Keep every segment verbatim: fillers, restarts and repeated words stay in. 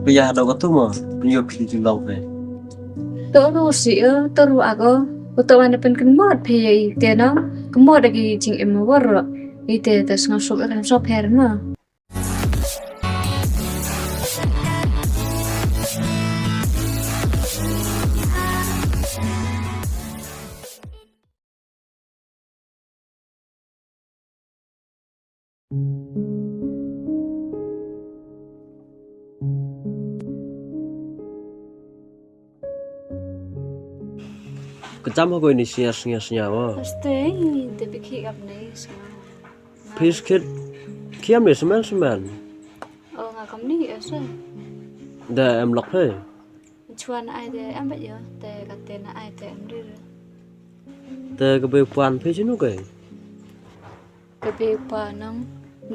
Phi ïa dok katu mo, pynïoh phi jinglong phi. To ruh si, eh, to ruh ako. Uto wan da pynkynmaw phi ïa ite nong. Kynmaw da ki jingim waroh. Ite te sngewsuk ram sngewpher mo. Ka jam ha ko ini sñiaw sñiaw sñiaw mo. Aste, te bikhi kap nei sñiaw. Phi skit khiam ni semen semen. O nga kam ni ese. Da em lok phi. Chuan ai te em ba yo, te kate na ai te em rir. Te ka bei pan phi chinu kai. Ka bei pa nong,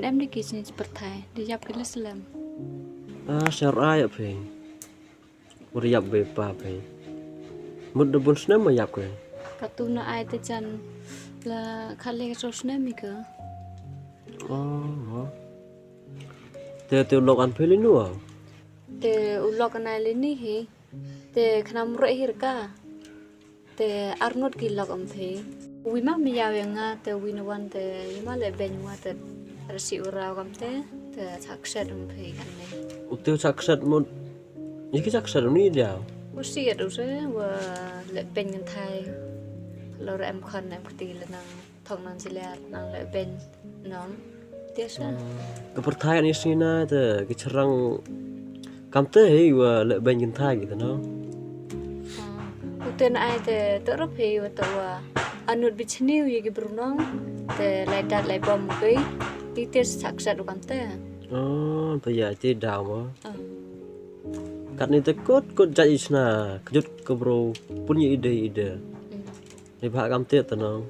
em di ki sini pyrthai, di yap ki leslem. Ah, ser ai phi. Ur yap bei pa phi. Mut da bun snem ma yap kai. Katu na ai te jan la khale so snem mi ka. Oh, oh. Te te lok an phi linu. Te u lok an ai lini hi. Te khnam re hi ka. Te arngut ki lok am phi. Wi ma mi yaw ya nga te wi na wan te wi ma le ben wa te rasi ura kam te te chak set am phi kan ne. U te chak set mut. Ni ki chak set ni dia. U si et u se wa le ben ngan thai. Lo re em khon em kti le nang. Thok nang jiler nang le ben nong. Tiasa. Ka pyrthai ni sini na te ki cherang kam te hei wa le ben kin thai gitu no. Uten ai te to rop hei wa to wa anut bichni u ye ki brunong te lai dat lai bom kei. Ti te sak sat u kam te. Oh, te ya te daw ma. Kat ni te kot kot jai isna kejut ke bro pun ye ide ide. Ni bha kam te te nong.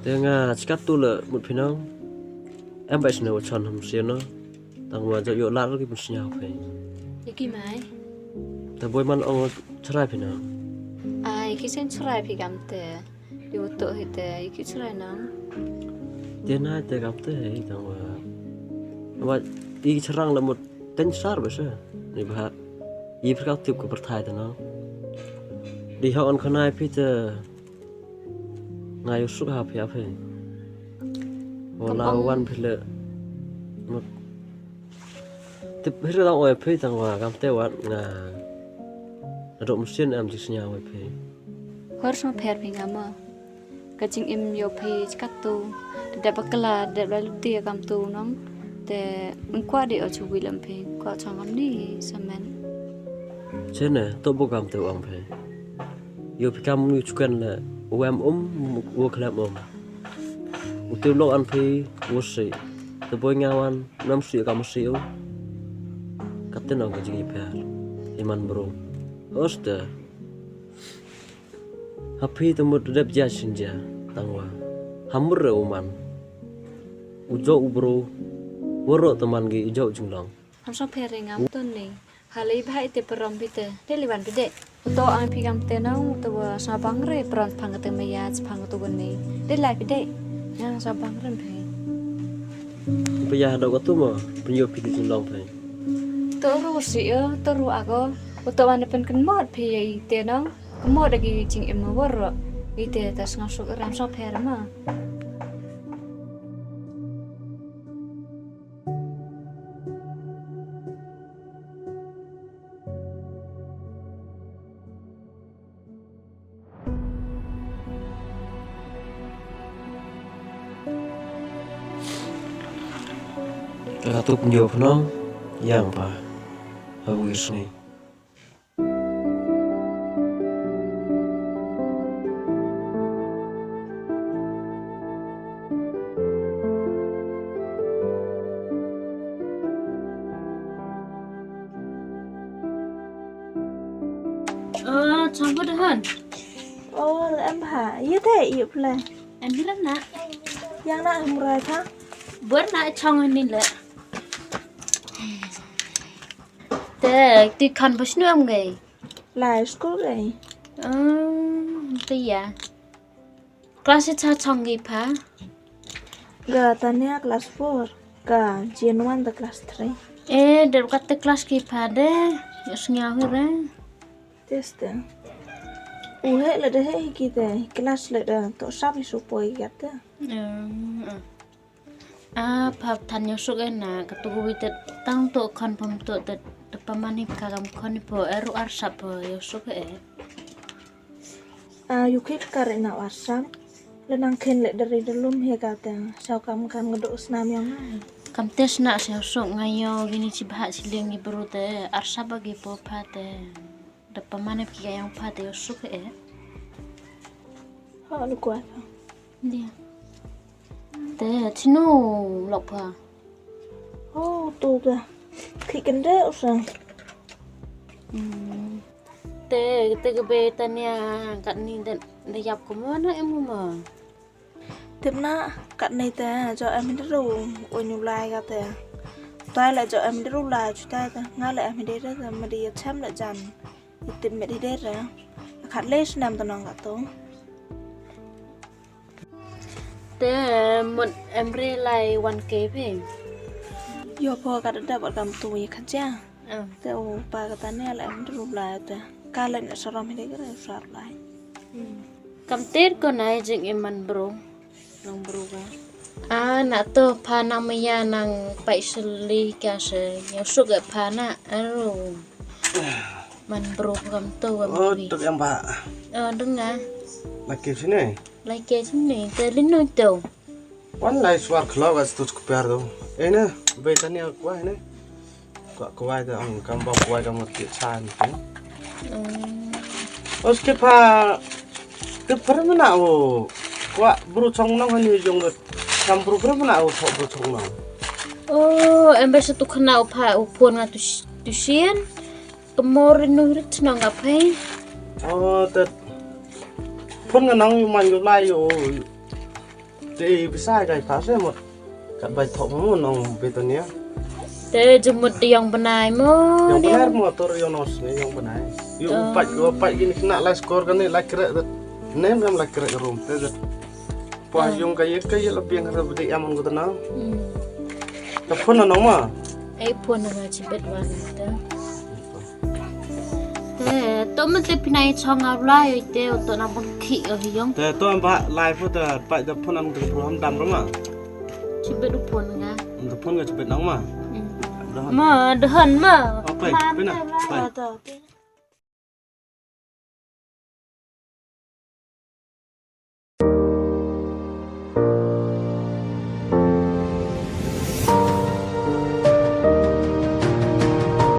Te nga chikat tu le mut phi nong. Em bai sne wa chon ham sien no. Tang wa jo yo lar ki pun sñiaw phi. Iki mai. Te boi man ong chrai phi nong. Ai ki sen chrai phi kam te. Di wa to hi te iki chrai nong. Te na te kam te hi tang wa. Wa iki cherang le mut ten sar ba se. Ni bha. I phi ka tip ka pyrthai te nong. Di ha on khanai phi te. Nga yu suk ha phi ha phi. Wala wan phi le. Mut. Tip phi le tang oi phi tang wa kam te wat nga. Adok mesin am jik sñiaw oi phi. Hor sma pher phi nga ma. Ka jingim yo phi chikat tu. Dep bakla dep la luti kam tu nong. Te un kwa de o chu wi lam phi. Kwa chong am ni semen. Chene to bo kam te am phi. Yo phi kam ngi chukwen le, u em um, u klem um. U te lok an phi, u si. Te boi nga wan, nam si kam si u. Kate nong ka jing i pher. Iman bro. Oste. Ha phi te mut dep ja sin ja, tang wa. Hamur re u man. U jo u bro. Waro te man gi i jo jinglong. Ham song pher ring am ton ni. Halei bha ite perom pite. Te liwan pide. Uto ang phi kam te nong uto wa sa bang re perom phang te maya phang to wan ni. Te lai pide. Yang sa bang re phi. Paya dok tu mo. Pynyo phi di long phi. To ru si e, to ru ago. Uto wan pen kan mot phi ya ite nong. Kemot lagi jing em wor. Ite tas ngam suk ram song pher ma. Ka tup nyo phnong yang pa ha wir sni. Chang ko dahan. Oh, em ha. Ye te ye pule. Em hiram na. Yang na em rai pha. Bor na chang ni le. Te ti khan bas nu am gai. Lai school gai. Um, te ya. Class cha chong gi pha. Ga Tania class four. Ga Jian one da class three. Eh, dep kat te klas ki pha de. Ïohsngew hi re. Test te. U heh la de heh hi ki te. Klas la de to sap hi su poi kat te. Hmm. Ah, pha than ïohsuk eh na, katu wi te tang to khon pom to te, te paman hi ka kam khon hi po, eh, ruh ar sap po ïohsuk eh. Ah, ïu khit ka re na ar sap. Le nang khen le deri de lum hi ka te, saw kam kan ngedo snam ïong ai. Kam te sna sa ïohsuk nga ïoh gini chi bha chi liang i bru te, ar sap ba ki po pha te. Da paman ïa ki ka ïong pha te ïohsuk eh. Ha, lu kwai pha. Dia. Te, chinu lok pha. Oh, tu da. Khi kende usa. Hmm. Te, te ke be tania kat ni da, da yap ko mo na em mo. Tip na, kat ni te, jo em de ru, o nyu lai ka te. Tai la jo em de ru lai, chu tai te. Nga la em de re, ma di ya chem la jan. Itip met hi de re. Khat le snem to nong ka to. Te mut em re lai wan ke phi. Yo pho ka da da kam tu ye khat ja. Ah. Te u pa ka ta ne la em ru la te. Ka le ne sarom hi de ka re sar lai. Hmm. Kam ter ko nai jing iman bro. Nang bru ka. Ah, na to pha nang maya nang pai seli ka se. Ïohsuk eh pha na. Aru. Man bru kam to kam. Oh, bi. Tuk yang ba. Oh, dengar. Laki sini. Laki sini. Te lino to. Wan lai suar khlo ka stu kupiar to. Eh, ne, be tani aku, eh, ne. Kwah kwai te ong kam ba kwai kam ngut ki chan te. Hmm. Os ke pha te pha mana o kwah bru chong nong hani jong le kam bru pha mana o thok bru chong nong. Oh, em ba sa tu khana o pha o phone nga tu sh-, tu sien. Kemor nu rit nong ka phai. Oh, te phone nga nong yu man yu lai yu. Te bisa kai pha se mo. Kat bai thok mo nong Betonia. Te jumut te yong benai mo. Yong benai mo tor yong nos ne yong benai. Yu pat yu pat gini kena lai skor kan ni lai kre. Nem nem lai kre rum te. Pa yong kai kai la piang re bedi amon ko tena. Hmm. Te phone nong ma. Ei phone nong chi bet wan te. Te to mut te pynai chong a lai te to na bang khi o hi yong. Te to ba lai pho te pa da phone an ko ham dam ro ma. Chi bet u phone nga. Am da phone nga chi bet nang ma. Hmm. Da han. Ma da han ma. Oke, pina. Bye.